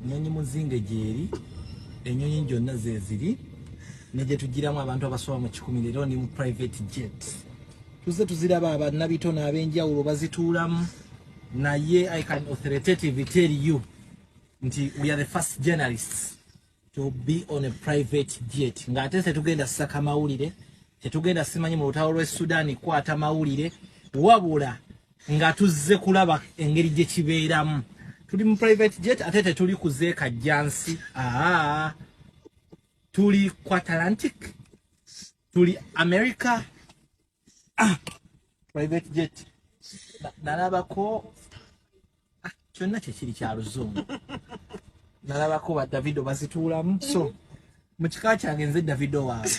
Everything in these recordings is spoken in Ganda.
Ennyonyi muzinge gyeri, ennyonyi gyonna zeziri ne gye tugiramu abantu abasoba mu 100. Leero ndi mu private jet. Tuzze tuziraba abannabitone ab'enjawulo bazituulamu, naye I can authoritatively tell you nti we are the first journalists to be on a private jet, ng'ate tetugenda saka mawulire, tetugenda simanyi mu lutalo lw'e Sudan kwata mawulire, wabula nga tuzze kulaba engeri gye kibeeramu. Tuli mu private jet, ate tetuli kuzeeka jjansi. Aa, tuli ku Atlantic, tuli America. Ah, private jet. Nalabako kyonna kyekiri kya luzungu, nalabako ba Davido bazituulamu. So mu kika kyange nze Davido waabwe,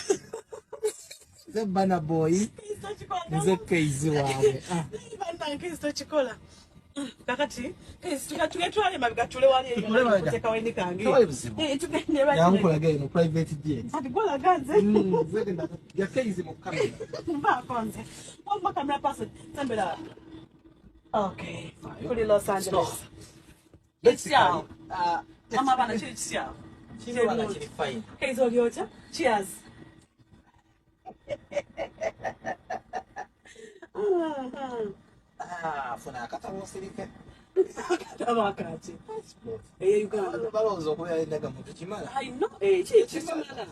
nze Burna Boy, nze Keizi waabwe. Ah. Bannange, tokikola. Kakati tugetwale mabega, tule wali. Tutule mabega. Kuteekawo kange. Tewali buzibu. Eh, tugende bali. Yankulaga eno private jet. Ati gwolaga nze? Nze genda ya Keizi mu kamera. Nvaako nze wamma camera person sembera. Okay, kuli Los Angeles. Ekisyawo. Mama, abaana, kiri kisyawo. Kiri wala, kiri fine. Keizi, oli otya? Cheers. Ah, funa akatabo osirike. Akatabo akaki? Eye Uganda. Balowooza okubeera endagamuntu kimala. I know, eh, kiri kimala.